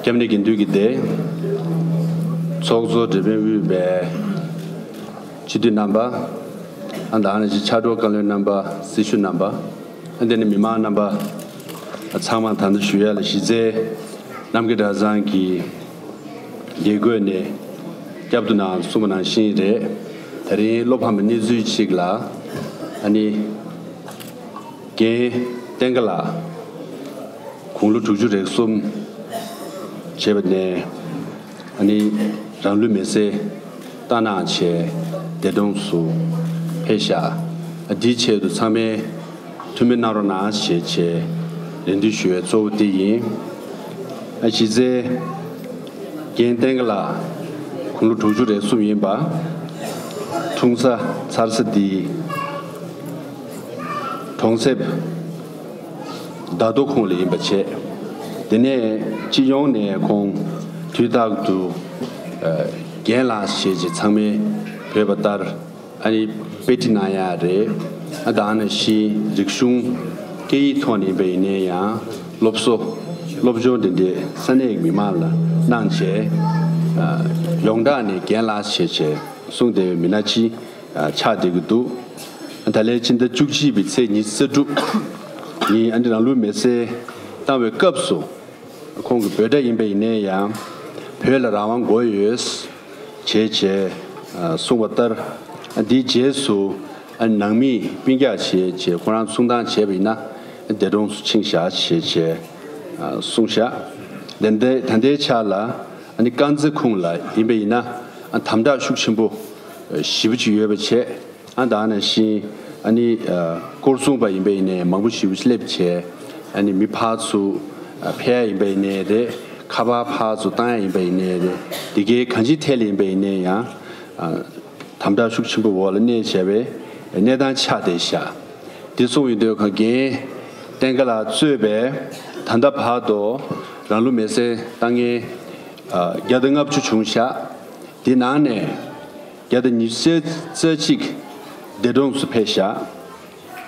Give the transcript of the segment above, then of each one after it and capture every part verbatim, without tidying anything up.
སྐྱབས་གནས་དགེ་འདུན་གྱི་སྡེ། ཚོགས་གཙོ་འབྲེལ་ཡོད་པའི་སྤྱི་འཐུས་རྣམ་པ། ཨ་ད་ནི་ཕྱག་རོགས་བཀའ་བློན་རྣམ་པ། སྲི་ཞུ་རྣམ་པ། ཨ་དེ་ནི་མི་མང་རྣམ་པ། ཚང་མ་ད་ལྟ་ཞུ་ཡ་ལ་གཞི་རྩའི་རྣམ་རྒྱལ་གྲྭ་ཚང་གི་དགེ་བསྐོས་ནས་སྐྱབས་འདུག་ན་གསུངས་པ་ནང་བཞིན་རེད། དེ་རིང་བློ་ཕམ་པའི་གནས་ཚུལ་ཅིག་ལ། ཨ་ནི། རྒན་བསྟན་དགའ་ལགས། དགུང་ལོ་དྲུག་ཅུ་རེ་གསུམ་བྱས་པ་ནས། ཨ་ནི་རང་ལུས་མེར་སྲེག་བཏང་གནང་བྱས་འདས་གྲོངས་སུ་ཕེབས་ཤག་ཨ་དེའི་ཆེད་དུ་ཚང་མས་ཐུགས་སྨོན་གནང་རོགས་གནང་ཞེས་བྱས་ལན་འདུན་ཞུ་བའི་གཙོ་བོ་དེ་ཡིན། ཨ་གཞི་རྩའི་རྒན་བསྟན་དགའ་ལགས་དགུང་ལོ་དྲུག་ཅུ་རེ་གསུམ་ཡིན་པ། འཁྲུངས་ས་འཚར་ས་འདི་གྲོང་གསེབ་རྡ་རྡོ་ཁུངས་ལ་ཡིན་པ་བྱས། དེ་ནས་སྤྱི་ཡོངས་ནས་ཁོང་དུས་རྟག་ཏུ་ཨ་རྒན་ལགས་ཞེས་བྱས་ཚང་མས་འབོད་པ་ལྟར། ཨ་ནི་དཔེ་ཁྲིད་གནང་ཡ་རེད། ཨ་ད་ནང་བཞིན་རིག་གཞུང་སྐད་ཡིག་ཐོག་ནས་ཡིན་པ་ཡིན་ནའི་ཡང་སློབ་གསོ་སློབ་སྦྱོང་དེ་འདྲས་ས་གནས་ཀྱི་མི་མང་ལ་གནང་བྱས། ཨ་ཡོངས་གྲགས་ནས་རྒན་ལགས་ཞེས་བྱས་གསུངས་བསྡད་པའི་མི་སྣ་གཅིག་ཨ་ཆགས་བསྡད་ཀྱི་འདུག་ད་ལན་ཕྱི་ཟླ་བཅུ་གཅིག་པའི་ཚེས་ཉི་ཤུ་རྩ་དྲུག་ཉིན་ཨ་ནི་རང་ལུས་མེར་སྲེག་བཏང་བའི་སྐབས་སུ། ཁོང་གི་འབོད་སྒྲ་ཡིན་པ་ཡིན་ནའི་ཡང་། བོད་ལ་རང་དབང་དགོས་ཡོད། བྱས་བྱས་ཨ་གསུངས་པ་ལྟར། ཨ་འདིའི་རྗེས་སུ་ཨ་ནང་མིས་སྤུན་ཀྱག་བྱས་བྱས་ཁོ་རང་མཚུན་ཐང་བྱས་པ་ཡིན་ན། ཨ་འདས་གྲོངས་སུ་ཕྱིན་བཞག་བྱས་བྱས་ཨ་གསུངས་བཞག་དེ་འདྲའི་ད་ལྟའི་ཆ་ལ་ཨ་ནི་དཀར་མཛེས་ཁུངས་ལ་ཡིན་པ་ཡིན་ན། ཨ་དམ་དྲག་ཤུགས་ཆེན་པོ་ཨ་ཞེ་པོ་ཅིག་ཡོད་པ་བྱས། ཨ་ད་ནང་བཞིན་ཨ་ནི་ཨ་སྐོར་སྲུང་པ་ཡིན་པ་ཡིན་ནའི་མང་པོ་ཞེ་པོ་ཅིག་སླེབས་བྱས། ཨ་ནི་མི་ཕར་ཚུར་ཨ་ཕེབས་ཡ་ཡིན་པ་ཡིན་ནའི་རེད། ཁ་པར་ཕར་ཚུར་བཏང་ཡ་ཡིན་པ་ཡིན་ནའི་རེད། དེ་གའི་གང་ཅིའི་ཐད་ལ་ཡིན་པ་ཡིན་ནའི་ཡང་ཨ་དམ་དྲག་ཤུགས་ཆེན་པོའི་འོག་ལ་གནས་བྱས་པའི་གནས་སྟངས་ཆགས་བསྡད་ཤག་དེ་སོང་ཡོང་དུས་གང་རྒན་བསྟན་དགའ་ལགས་གཙོས་པའི་ད་ལྟ་བར་དུ་རང་ལུས་མེར་སྲེག་བཏང་མཁན་ཨ་བརྒྱ་དང་ལྔ་བཅུ་བྱུང་ཤག་དེ་ནང་ནས། བརྒྱ་དང་ཉི་ཤུ་རྩ་གཅིག་འདས་གྲོངས་སུ་ཕེབས་ཤག་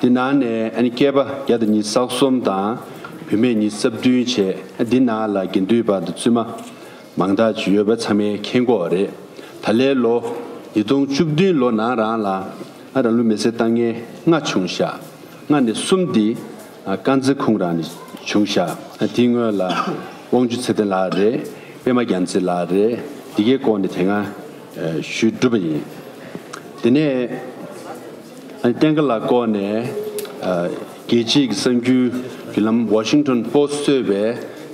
དེ་ནང་ནས་ཨ་ནི་སྐྱེས་པ་བརྒྱ་དང་ཉི་ཤུ་རྩ་གསུམ་དང་བུད་མེད་ཉི་ཤུ་རྩ་བདུན་བྱས། འདི་ནང་ལ་དགེ་འདུན་པ་དང་བཙུན་མ་མང་དག་ཅིག་ཡོད་པ་ཚང་མས་མཁྱེན་གྱི་ཡོད་རེད། ད་ལོའི་ལོ་ཉིས་སྟོང་བཅུ་བདུན་ལོ་ནང་རང་ལ་ཨ་རང་ལུས་མེར་སྲེག་བཏང་མཁན་ལྔ་བྱུང་ཤག་ལྔ་ནས་གསུམ་འདི་ཨ་དཀར་མཛེས་ཁུངས་རང་ནས་བྱུང་ཤག་ཨ་དེའི་སྔོན་ལ་དབང་ཕྱུག་ཚེ་བརྟན་ལགས་རེད། པད་མ་རྒྱལ་མཚན་ལགས་རེད། འདི་གའི་སྐོར་ནས་དེ་སྔ་ཨ་ཞུས་གྲུབ་པ་ཡིན། དེ་ནས་ཨ་བསྟན་དགའ་ལགས་སྐོར་ནས་ཨ་རྒྱལ་སྤྱིའི་གསར་འགྱུར་བརྒྱུད་ལམ་Washington Post་གཙོས་པའི་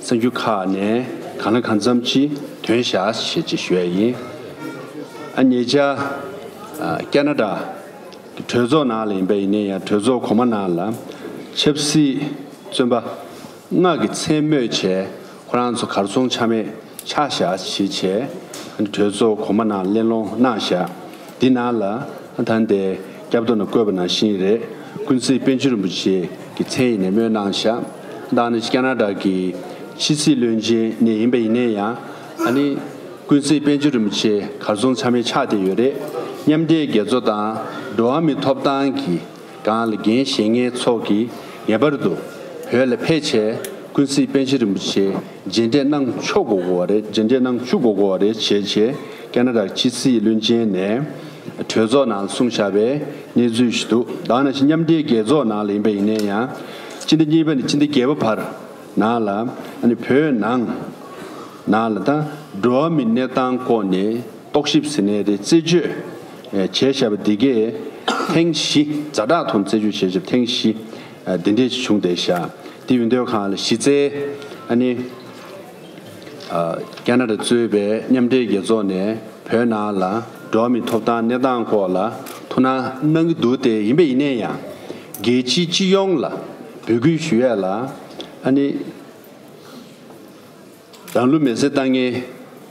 གསར་འགྱུར་ཁག་ནས་གང་ལ་གང་འཚམ་ཅིག་ཐོན་ཤག་ཞེས་ཅིག་ཞུ་ཡ་ཡིན། ཨ་ཉེ་ཆར་ཨ་ཀ་ན་ཌ་གྲོས་ཚོགས་ནང་ལ་ཡིན་པ་ཡིན་ནའི་ཡང་གྲོས་ཚོགས་གོང་མ་ནང་ལ་ཆབ་སྲིད་བཙོན་པ་ལྔ་གི་མཚན་སྨོས་བྱས་ཁོ་རང་ཚོ་གར་སོང་ཆ་མེད་ཆགས་བཞག་ཞེས་བྱས་གྲོས་ཚོགས་གོང་མ་ནང་གླེང་སློང་གནང་བཞག་འདི་ནང་ལ་ད་ལྟའི་སྐྱབས་ཐོ་ནང་བཀོད་པ་ནང་བཞིན་རེད། ཀུན་གཟིགས་པཎ་ཆེན་རིན་པོ་ཆེ་གི་མཚན་ཡིན་ནས་སྨོས་གནང་བཞག་ད་ནི་ཀ་ན་ཌ་གི་ཕྱི་སྲིད་བློན་ཆེན་ནས་ཡིན་པ་ཡིན་ནའི་ཡང་ཨ་ནི། ཀུན་གཟིགས་པཎ་ཆེན་རིན་པོ་ཆེ་གར་སོང་ཆ་མེད་ཆགས་བསྡད་ཡོད་རེད། མཉམ་འབྲེལ་རྒྱལ་ཚོགས་དང་འགྲོ་བ་མིའི་ཐོབ་ཐང་གི་སྒང་ལ་འགན་བཞེས་མཁན་ཚོ་གིས་ངེས་པར་དུ་བོད་ལ་ཕེབས་བྱས་ཀུན་གཟིགས་པཎ་ཆེན་རིན་པོ་ཆེ་མཇལ་འཕྲད་གནང་ཆོག་དགོས་ཀྱི་ཡོད་རེད། མཇལ་འཕྲད་གནང་བཅུག་དགོས་ཀྱི་ཡོད་རེད་བྱས་བྱས་ཀ་ན་ཌ་ཕྱི་སྲིད་བློན་ཆེན་ནས་གྲོས་ཚོགས་ནང་གསུངས་བཞག་པའི་གནས་ཚུལ་ཞིག་འདུག་ད་ནང་བཞིན་མཉམ་འབྲེལ་རྒྱལ་ཚོགས་ནང་ལ་ཡིན་པ་ཡིན་ནའི་ཡང་སྤྱི་ཟླ་གཉིས་པ་ནས་སྤྱི་ཟླ་བརྒྱད་པ་བར། ནང་ལ་ཨ་ནི་བོད་ནང་ནང་ལ་ད་འགྲོ་བ་མིའི་གནས་སྟངས་སྐོར་ནས་རྟོག་ཞིབ་ཟེར་ནའི་རེད། རྩད་གཅོད་ཨེ་བྱས་བཞག་པ་འདི་གས་ཐེངས་བཞི་ཛ་དྲག་ཐོག་ནས་རྩད་གཅོད་བྱས་བཞག་པ་ཐེངས་བཞི་ཨ་འདི་འདྲས་ཞིག་བྱུང་བསྡད་ཤག་དེ་ཡིན་དུས་གང་ལ་གཞི་རྩའི་ཨ་ནི་ཨ་ཀ་ན་ཌ་གཙོས་པའི་མཉམ་འབྲེལ་རྒྱལ་ཚོགས་ནས་བོད་ནང་ལ་འགྲོ་བ་མིའི་ཐོབ་ཐང་གནས་སྟངས་སྐོར་ལ་ཐུགས་སྣང་གནང་གི་འདུག་སྟེ། ཡིན་པ་ཡིན་ནའི་ཡང་རྒྱལ་སྤྱིའི་སྤྱི་ཡོངས་ལ་འབོད་སྐུལ་ཞུ་ཡས་ལ་ཨ་ནི། རང་ལུས་མེར་སྲེག་བཏང་མཁན་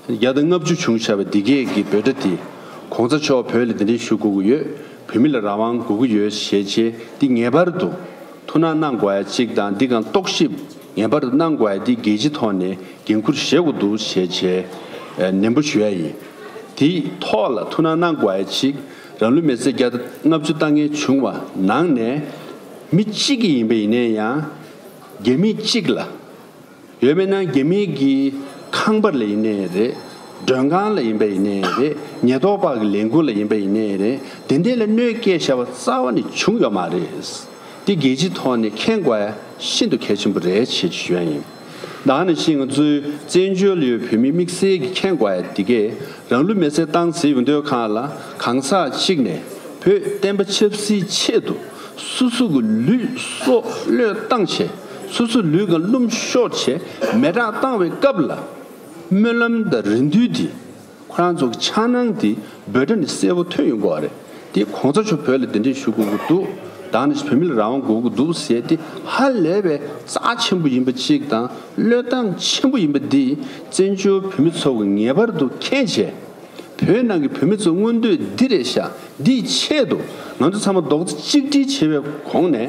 བརྒྱ་དང་ལྔ་བཅུ་བྱུང་བཞག་པ་འདི་གས་ཀྱི་འབོད་སྒྲ་དེ། གོང་ས་མཆོག་བོད་ལ་འདི་འདྲའི་ཞུ་དགོས་ཀྱི་ཡོད། བོད་མི་ལ་རང་དབང་དགོས་ཀྱི་ཡོད་ཞེས་བྱས་འདི་ངེས་པར་དུ་ཐུགས་སྣང་གནང་དགོས་ཡ་གཅིག་དང་། འདི་གང་རྟོག་ཞིབ་ངེས་པར་དུ་གནང་དགོས་ཡ་འདི་རྒྱལ་སྤྱིའི་ཐོག་ནས་འགན་འཁུར་བཞེས་དགོས་འདུག་ཞེས་བྱས་ནན་པོ་ཞུ་ཡ་ཡིན། དེའི་ཐོག་ལ་ཐུགས་སྣང་གནང་དགོས་ཡ་གཅིག་རང་ལུས་མེར་སྲེག་བརྒྱ་དང་ལྔ་བཅུ་བཏང་མཁན་བྱུང་བ་ནང་ནས་མི་གཅིག་གིས་ཡིན་པ་ཡིན་ནའི་ཡང་རྒྱ་མི་གཅིག་ལ། ཡོད་མེད་ན་རྒྱ་མི་གི་ ཁང་པ་ལ་ཡིན་ནའི་རེད། མགྲོན་ཁང་ལ་ཡིན་པ་ཡིན་ནའི་རེད། ཉེན་རྟོག་པ་གི་ལས་ཁུངས་ལ་ཡིན་པ་ཡིན་ནའི་རེད། དེ་འདྲ་ལ་གནོད་སྐྱེལ་བྱ་བ་རྩ་བ་ནས་བྱུང་ཡོད་མ་རེད། དེ་རྒྱལ་སྤྱིའི་ཐོག་ནས་མཁྱེན་དགོས་ཡ་ཤིན་ཏུ་གལ་ཆེན་པོ་རེད་ཅེས་ཞུ་ཡ་ཡིན། ད་ནང་བཞིན་ང་ཚོའི་བཙན་བྱོལ་ལ་ཡོད་བོད་མི་དམིགས་བསལ་གྱིས་མཁྱེན་དགོས་ཡ་འདི་གས། རང་ལུས་མེར་སྲེག་བཏང་ཟེར་ཡོང་དུས་སྒང་ལ་གང་ཟག་གཅིག་ནས་བོད་བསྟན་པ་ཆབ་སྲིད་ཆེད་དུ་སོ་སོ་གི་ལུས་སྲོག་བློས་བཏང་བྱས། སོ་སོའི་ལུས་ཀྱང་རླུང་ཤོར་བྱས་མེ་སྲེག་བཏང་བའི་སྐབས་ལ་སྨོན་ལམ་དང་རེ་འདུན་འདི། ཁོ་རང་ཚོ་གི་འཆར་སྣང་འདི་འབོད་སྒྲ་ནས་གསལ་པོ་ཐོན་ཡོང་གི་ཡོད་རེད། དེ་གོང་ས་མཆོག་བོད་ལ་གདན་འདྲེན་ཞུ་དགོས་ཀྱི་འདུག་ད་ནི་བོད་མི་ལ་རང་དབང་དགོས་ཀྱི་འདུག་ཟེར་དེ་ཧ་ལས་པའི་རྩ་ཆེན་པོ་ཡིན་པ་གཅིག་དང་། བློས་བཏང་ཆེན་པོ་ཡིན་པ་འདི་བཙན་བྱོལ་བོད་མི་ཚོ་གིས་ངེས་པར་དུ་མཁྱེན་བྱས། བོད་ནང་གི་བོད་མི་ཚོ་མངོན་འདོད་འདི་རེད་ཤག་འདིའི་ཆེད་དུ་ང་ཚོ་ཚང་མ་རྡོག་རྩ་གཅིག་སྒྲིལ་བྱེད་པའི་གོང་ནས།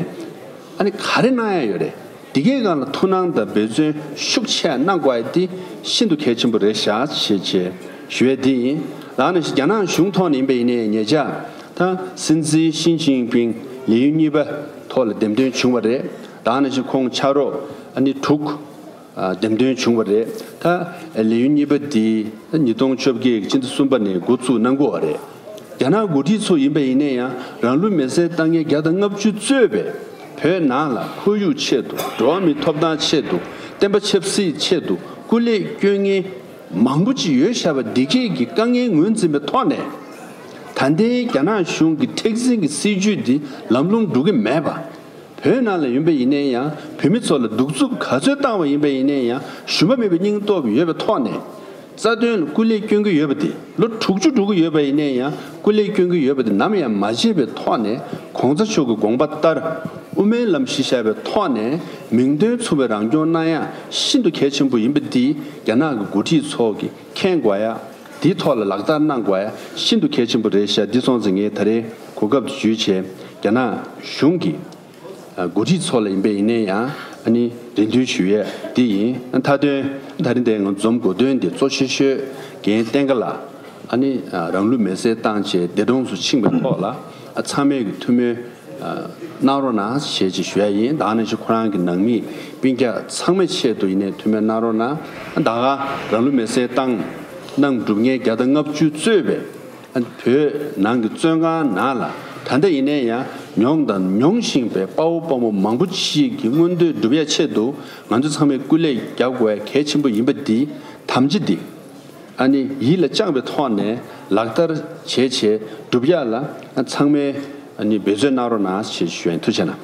ཨ་ནི་ག་རེ་གནང་ཡ་ཡོད་རེད། འདི་གའི་སྒང་ལ་ཐུགས་སྣང་དང་འབད་བརྩོན་ཤུགས་ཆེ་གནང་དགོས་ཡ་འདི་ཤིན་ཏུ་གལ་ཆེན་པོ་རེད་ཤག་ཅེས་ཅེས་ཞུ་ཡ་འདི་ཡིན། ད་ནི་རྒྱ་ནག་གཞུང་ཐོག་ནས་ཡིན་པ་ཡིན་ནའི་ཉེ་ཆར་ད་སྲིད་འཛིན་ཞི་ཅིན་ཕིང་ལས་ཡུན་གཉིས་པ་ཐོག་ལ་འདེམས་ཐོན་བྱུང་བ་རེད། ད་ནི་ཁོང་ཕྱག་རོགས་ཨ་ནི་དྲུག་ཨ་འདེམས་ཐོན་བྱུང་བ་རེད། ད་ལས་ཡུན་གཉིས་པ་འདི་ཉིས་སྟོང་བཅོ་བརྒྱད་ཀྱི་སྤྱི་ཟླ་གསུམ་པ་ནས་འགོ་བཙུགས་གནང་གི་ཡོད་རེད། རྒྱ་ནག་འགོ་ཁྲིད་ཚོ་ཡིན་པ་ཡིན་ན་ཡང་རང་ལུས་མེར་སྲེག་བཏང་མཁན་བརྒྱ་དང་ལྔ་བཅུ་གཙོས་པའི་བོད་ནང་ལ་ཁོར་ཡུག་ཆེད་དུ། འགྲོ་བ་མིའི་ཐོབ་ཐང་ཆེད་དུ། བསྟན་པ་ཆབ་སྲིད་ཆེད་དུ་སྐུ་ལས་སྐྱོན་མཁན་མང་པོ་ཅིག་ཡོད་བཞག་པ་འདི་གས་ཀྱི་དཀའ་ངལ་ངོས་འཛིན་པའི་ཐོག་ནས། ད་ལྟའི་རྒྱ་ནག་གཞུང་གི་མཁྲེགས་འཛིན་གྱི་སྲིད་བྱུས་འདི་ལམ་ལྷོང་འགྲོ་གི་མེད་པ། བོད་ནང་ལ་ཡིན་པ་ཡིན་ན་ཡང་བོད་མི་ཚོ་ལ་གདུག་རྩུབ་ག་ཚོད་བཏང་བ་ཡིན་པ་ཡིན་ན་ཡང་ཞུམ་པ་མེད་པའི་སྙིང་སྟོབས་ཡོད་པའི་ཐོག་ནས། རྩ་དོན་ལ་སྐུ་ལས་སྐྱོན་གྱི་ཡོད་པ་དེ་ལོ་དྲུག་ཅུ་འགྲོ་གི་ཡོད་པ་ཡིན་ན་ཡང་སྐུ་ལས་སྐྱོན་གྱི་ཡོད་པ་དེ་ནམ་ཡང་མ་བརྗེད་པའི་ཐོག་ནས། གོང་ས་མཆོག་གི་དགོངས་པ་ལྟར་དབུ་མའི་ལམ་གཞི་བཞག་པའི་ཐོག་ནས་མིང་དོན་མཚུངས་པའི་རང་སྐྱོང་གནང་ཡ་ཤིན་ཏུ་གལ་ཆེན་པོ་ཡིན་པ་འདི་རྒྱ་ནག་གི་འགོ་ཁྲིད་ཚོ་གིས་མཁྱེན་དགོས་ཡ། དེའི་ཐོག་ལ་ལག་བསྟར་གནང་དགོས་ཡ་ཤིན་ཏུ་གལ་ཆེན་པོ་རེད་ཤག་འདི་སོང་ཙང་ངས་ད་རེས་གོ་སྐབས་འདི་བརྒྱུད་བྱས་རྒྱ་ནག་གཞུང་གི་འགོ་ཁྲིད་ཚོ་ལ་ཡིན་པ་ཡིན་ན་ཡང་ཨ་ནི་རེ་འདུན་ཞུ་ཡས་འདི་ཡིན། མཐའ་དོན་ད་རིང་འདིར་ང་འཛོམས་དགོས་དོན་འདི་གཙོ་ཆེ་ཤོས་རྒན་བསྟན་དགའ་ལགས་ཨ་ནི་རང་ལུས་མེར་སྲེག་བཏང་བྱས་འདས་གྲོངས་སུ་ཕྱིན་པའི་ཐོག་ལ་ཚང་མས་ཀྱི་ཐུགས་སྨོན་གནང་རོགས་གནང་ཞེས་ཅིག་ཞུ་ཡ་ཡིན། ད་ནང་བཞིན་ཁོ་རང་གི་ནང་མི་སྤུན་ཀྱག་ཚང་མའི་ཆེད་དུ་ཡིན་ནའི་ཐུགས་སྨོན་གནང་རོགས་གནང་། ད་ག་རང་ལུས་མེར་སྲེག་བཏང་གནང་གྲུབ་མཁན་བརྒྱ་དང་ལྔ་བཅུ་གཙོས་པའི་བོད་ནང་གི་བཙོན་ཁང་ནང་ལ་ད་ལྟ་ཡིན་ན་ཡང་མྱོང་དང་མྱོང་བཞིན་པའི་དཔའ་བོ་དཔའ་མོ་མང་པོ་ཞིག་གི་མངོན་འདོད་སྒྲུབ་ཡ་ཆེད་དུ་ང་ཚོ་ཚང་མས་སྐུ་ལས་རྒྱག་དགོས་གལ་ཆེན་པོ་ཡིན་པ་འདི་དམ་བཅའ་འདི་ཨ་ནི་ཡིད་ལ་བཅངས་པའི་ཐོག་ནས་ལག་བསྟར་བྱས་བྱས་སྒྲུབ་ཡ་ལ་ཚང་མས་ཨ་ནི་འབད་བརྩོན་གནང་རོགས་གནང་ཞེས་ཞུ་ཡ་ཡིན། ཐུགས་རྗེ་གནང་།